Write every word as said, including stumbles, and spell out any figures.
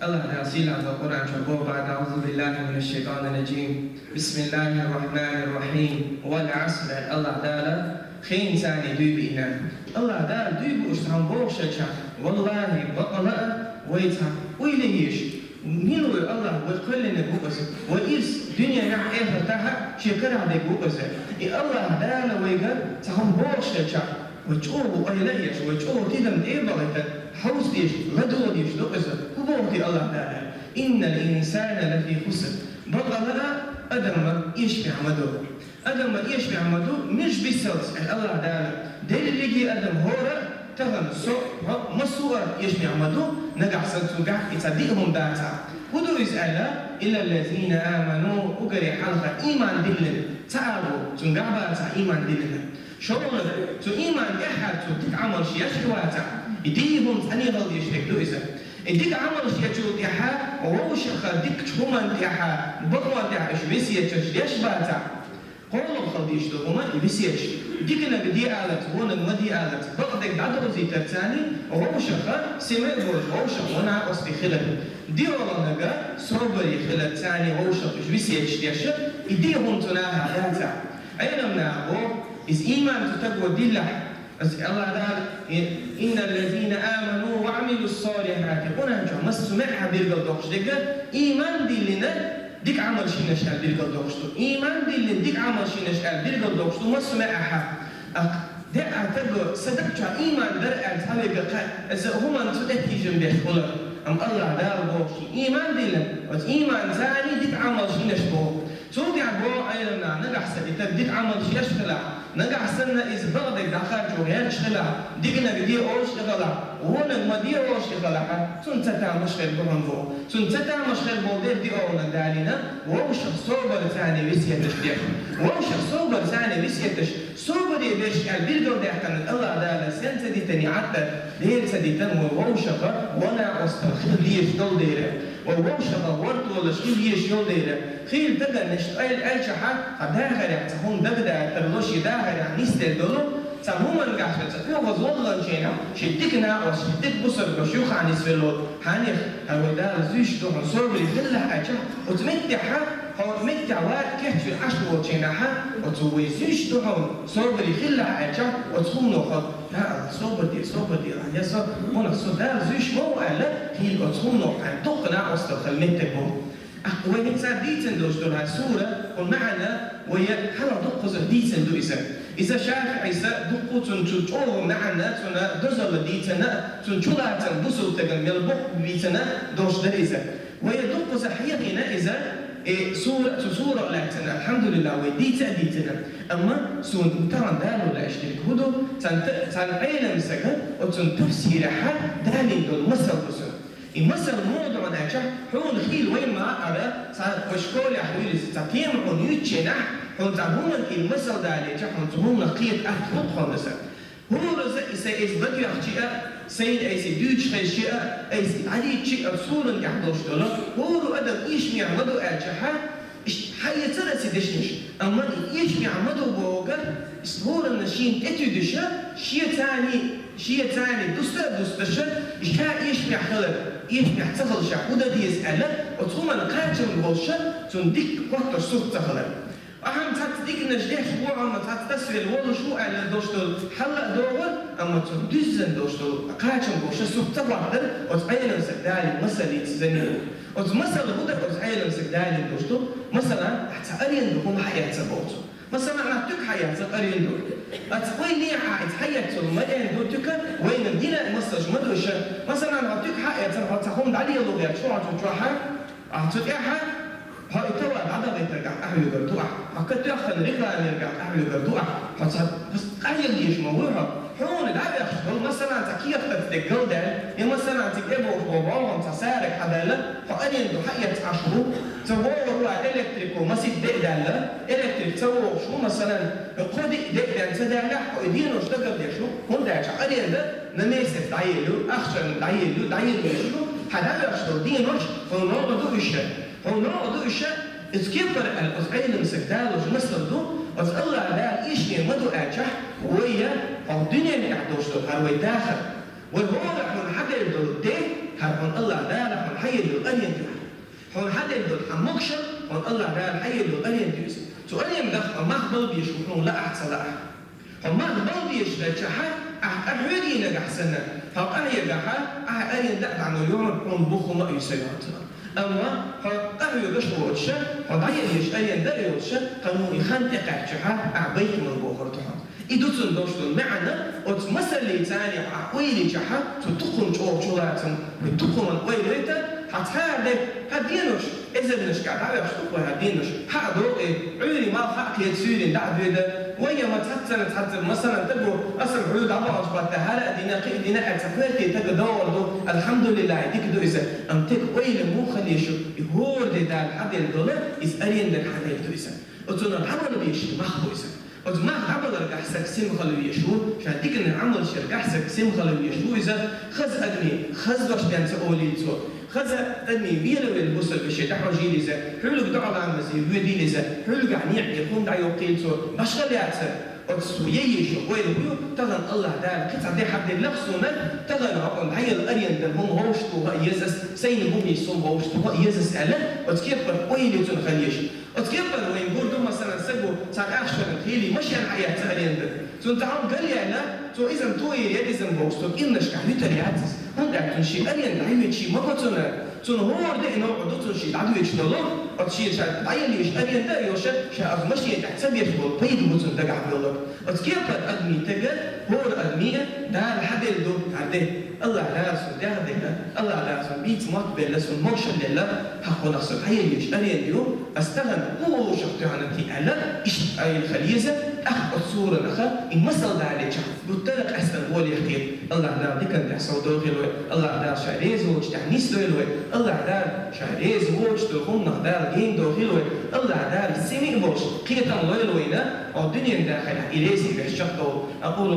АллахӀ Дала сийлахь долча Къуръан чу боху: بعد أعوذ بالله من الشيطان الرجيم. بسم الله الرحمن الرحيم. والعصر. АллахӀ Дала хенан цӀарна дуьйна биъна. АллахӀ Дала дуьйна бууш цхьа хӀума бохуш хилча, валлахӀи, бакъ а, вай цхьа уйла еш. Мила ву АллахӀ, вай кхоьллинарг ву иза. Вай ирс дуьненахь а, эхартахь а шен карахь дерг ву иза. И АллахӀ Дала вайга цхьа хӀума бохуш хилча, вай чӀогӀа ойла а еш, вай чӀогӀа тидам тӀе а бахийтина, хьовса дезаш, ладогӀа дезаш ду иза. ХӀун боху те АллахӀ Дала? إن الإنسان لفي خسر. Бакъ а, адам эшпехь ма ду. Адам эшпехь ма ду, муьлш бисалц, аьлла АллахӀ Дала. Дерриге а адам хӀора а, тахана со а, хьо а, массо а эшпехь ма ду, нагахь санна цуьнгахь и цхьа диъ хӀума дацахь. ХӀун ду иза аьлла? إلا الذين آمنوا, уггаре хьалха ийман диллина. Цхьа агӀо цуьнгахь бацахь ийман диллина. ШолгӀаниг, цу ийман тӀехь цо дика Ӏамалш еш хилла вацахь, и диъ хӀума цхьаьна хила дезаш дерг ду иза. И дика Ӏамалш ечул тӀаьхьа, вовшахкхетар дикачу хӀуманна тӀехь, бакъонна тӀехь уьш весеташ деш бацахь, кхоалгӀа хила дезаш ду хӀума и весеташ. Диканиг де аларца, вониг ма де аларца, бакъдерг дӀадовзийтарца, вовшахкхетар, сема а болуш, вовшахкхетар ван а оцу тӀе хилар. ДиъалгӀаниг собаре хиларца, вовшахкхетар уьш весеташ деш, и диъ хӀума цу нахах дацахь. Ӏеламнаха боху, иза ийман цу стаго диллахь, иза АллахӀ Дала, إن الذين آمنوا وعملوا الصالحات, Къуръан чохь массо а маьӀӀехь билгалдоккхуш дерг, ийман диллина дика Ӏамалш йинарш аьлла билгалдоккхуш ду. Ийман диллина дика Ӏамалш йинарш аьлла билгалдоккхуш ду массо а маьӀӀехь. ТӀаккха деа стаг садакъа чохь ийман дара аьлла цхьаверг кхаъ, иза хӀуманна цу тӀе тийжина беш хуьлу. Амма АллахӀ Дала боху шен ийман диллина, оцу ийманца дика Ӏамалш йинарш боху. Цул тӀаьхьа боху Ӏеламнаха, нагахь санна и стаг дика Ӏамалш еш хилахь, нагахь санна иза бакъдерг дӀакхачо гӀерташ хилахь, диканиг де олуш тӀехилахь, вониг ма де олуш тӀехилахь, цунна ца тамаш хир бу хьуна боху. Цунна ца тамаш хир болу дерг диъалгӀаниг далийна, вовшахкхетар собарца весеташ деш. Вовшахкхетар собарца весеташ, собаре берш аьлла билгалдаьккхина АллахӀ Дала сенца дитина и Ӏад, Дела ца дитина вай вовшахкхетар ван а оцу тӀе хила дезаш долу дела. Вай вовшахкхетар гӀортолаш хила езаш йолу дела, хийла стагана иштта ойла аьлчахьа, цхьа дахарехь цхьа хӀума дагадатар ло, шен дахарехь нисделла долу, цхьа хӀуманна гахь шен цхьа оьгӀаз валлалчу хенахь, шен дика накъост, шен дика бусург баш юххехь нисвелла волу. Хьанех, хьан вай Дала зуьйш ду хьуна, собаре хилалахь аьлча, оцу меттехь, хьо оцу меттехь вада кечвина Ӏаш волчу хенахь, оцу вай зуьйш ду хьуна, собаре хилалахь аьлча, оцу хӀумано хьо, я АллахӀ, собар де, собар де, я со, хьуна со Дала зуьйш ма ву аьлла, хийла оцу хӀумано хьайн дуккха накъосталла хила меттиг бу. Ахь вай хӀинца дийцина долуш долу хьан сура, хӀун маьӀна вай хьалха дуккхуза дийцина ду иза. Иза ШафиӀис дуккху цунна чу чӀогӀа маьӀна, цунна дозалла дийцина, цунна чулацам бусулба стагана мел боккха бийцина долуш дара иза. Вай дуккхуза хьехийна иза, и сура, цу сура лаьцна, алхьамдулиллахӀ, вай дийца а дийцина. Амма суна тахана Дала лаьаш дерг хӀун ду, царна, царна Ӏелам сага оцунна тафсирехь далийна долу масал ду суна. И масал муха ду аьлча, хьуна хийла вай ма ара, цхьа вай школехь вуьйлуш цхьа тема хьуна юьйцучу хенахь, хьуна цхьа хӀуманна и масал далийча, хьуна цу хӀуманах кхета атта хӀутту хьуна сан. ХӀораза и сайн айса ладоьгӀчи а, сайна айса дуьйцуш хезчи а, айса дӀадийцчи а, суран тӀехь долуш долу, хӀора адам ийшмехь ма ду аьлчахьа, иштта хьаэцара аса дешнаш. Амма и ийшмехь ма ду бохург, иштта хӀоранна шена тӀетуьйдуша, шен царний, шен царний дуста а дусташа, и ша ийшмехь хилар, ийшмехь ца хилар ша хӀун дан деза аьлла, оцу хӀуманна кхачам болуша, цунна дикка хоттуш сурт ца хилар. Ахьа цхьацца диканаш деш ву, амма цхьацца тасвелла волуш ву аьлла долуш долу хьал а догӀура, амма цунна дуьззина долуш долу кхачам болуша сурт ца хоттар, оцу Ӏелам сага далийна масаллица занийна. Оцу масала хӀун дара оцу Ӏелам сага далийна долуш ду? Масала, ахь цхьа аренда хӀума хьаэцна боху цо. Масала, ахь туька хьаэцна аренда. Аса вай лехьа иза хьаэцна ма аренда туька, вайна дина а массарш ма ду иша. Масала, хьо туька хьаэцна, хьо цхьа хӀума дӀалело гӀерташ ву хьо цу чохьа, ахь цу тӀехьа, хьо и товар дӀадахийтаргахь къахьоьгур ду ахь, хьо катоьхна рекламергахь къахьоьгур ду ахь, хьо цхьа къахьегна ма вуй хьо. Хьуна дӀавехаш долу, масала, цхьа кехатаца дерг галдаьлла, я, масала, цига тӀебогӀуш болу бӀогӀам цхьа сараг хьадаьлла, хьо аренду хьаэцна Ӏаш ву, ца вогӀур ву, электрико масийтта де а даьлла, электрик ца вогӀуш ву, масалан, кхо-диъ де а даьлла ца даьллехь, хьо и денош дагардеш ву, хӀунда аьлча аренда на месяц дӀаелла ю, ахча дӀаелла ю, дӀаелла ю, хьан дӀавехаш долу денош, хьуна новкъа ду уьш, хьуна новкъа ду уьш, иза кепара аьлла, оцу Ӏелам сага далош масал ду, оцу АллахӀ Дала ийшне ма ду аьлчахь, вай я, хьо дуьненна тӀехь долуш долу хӀара вай дахар. Вай хӀора хьуна хьаделла долу де, хьона АллахӀ Дала хьона хьаелла аренда ю. Хьона хьаделла долу хьан могашалла хьона АллахӀ Дала хьаелла аренда ю иза. Цу арендах хьо мах балбеш ву хьуна лаахь а, ца лаахь а. Хьо мах балбеш хилча, ахь къахьоьгий нагахь санна, хьо къахьегахь, ахь аренда а дӀано йогӀу, хьуна бух хӀума а ю сан йоӀ. Амма хьо къахьоьгуш воцуш, хьо дӀаеллачу аренда а йолуш, хьуна и хан тӀекхаьчча, ахь байтамал бохур ду хьуна. И ду цунна долуш долу маьӀна, оцу масаллица царна ахь ойла йича, цу тукхум чӀогӀа чулацам, вай тукхуман ойла йита, хьан цхьа а де, хьан денош, эзарнашкахь дӀаваьхьаш ду вай хьан денош, хьан а докъий, Ӏуьйрий мал хьан а кхета суьйрина дӀа а доьда, вай я ма цхьацца, цхьацца, масалан, таго, аса хьуьлда дӀабахьаш баттахь, хӀара а дина, кхин а дина, аьлла, цхьа кхетий тага догӀур ду, алхьамдулиллахӀ, дика ду иза, амма тага ойла муха хила еза шу, и хӀора де Дала хьаделла долу, иза аренда хьаделла ду иза. Оцунах дӀабала дезаш мах бу иза. Оцу мах дӀабаларгахь саг сема хила везаш ву, ша диканиг Ӏамал еш яргахь саг сема хила везаш ву иза, хаза адамийн хаза дош ден ца олийла цо, хаза адамийн велавелла бусалба вешин дӀахьожийла иза, хьуьлга доӀа-ламазе воьдийла иза, хьуьлгахь некъ дерг хӀума дӀайоккхийла цо, башхалла яцара. Оцу я езаш ойла хӀун ю, тахана АллахӀ Дала кхин цхьа де хьаделларх суна, тахана хьокъун дӀаелла аренда хӀума ховшахтоха а еза ас, сайна бухийса хӀума ховшахтоха а еза ас аьлла, оцу кепара ойла ю цунна хила езаш. Оцу кепара вайна гур ду, масалан, саго цхьа ахча хилий машен хьаэцна аренда. Цунна цхьа хӀума галъяьлла, цо иза-м тойийр яра, иза-м бохуш, цо кӀирнашкахь вуьтур яц иза. ХӀунда аьлча цунна шен аренда дӀайоьдуш ма го цунна. Цунна хӀора де а новкъа ду цунна шен дӀадоьдуш долу, оцу шен ша дӀаеллачу аренда а йолуш, ша оцу машен тӀехь ца беш болу пайда бу цунна дагахь бевлларг. Оцу кепара адамийн тага, хӀора адамийн а Дала хьаделла ду хӀара де. АллахӀ Дала суна дегӀ делла, АллахӀ Дала суна бийца мотт белла, суна могашалла делла, хӀокхунах со дӀаеллачу аренда ю, ас тахана хӀун вовшах тоьхна те аьлла, иштта ойла хила еза, тӀаккха оцу суранах и масал далийча, гуттар а къаьстина гӀоле хета. АллахӀ Дала диканна тӀехь сов дохийла вай, АллахӀ Дала ша реза волчу тӀехь нисдойла вай, АллахӀ Дала ша реза воцуш долу хӀуманах Дала гена дохийла вай, АллахӀ Дала сими а болуш, кхетам лойла вайна, хӀокху дуьненан дахарехь и реза а веш чекхдовла. أقول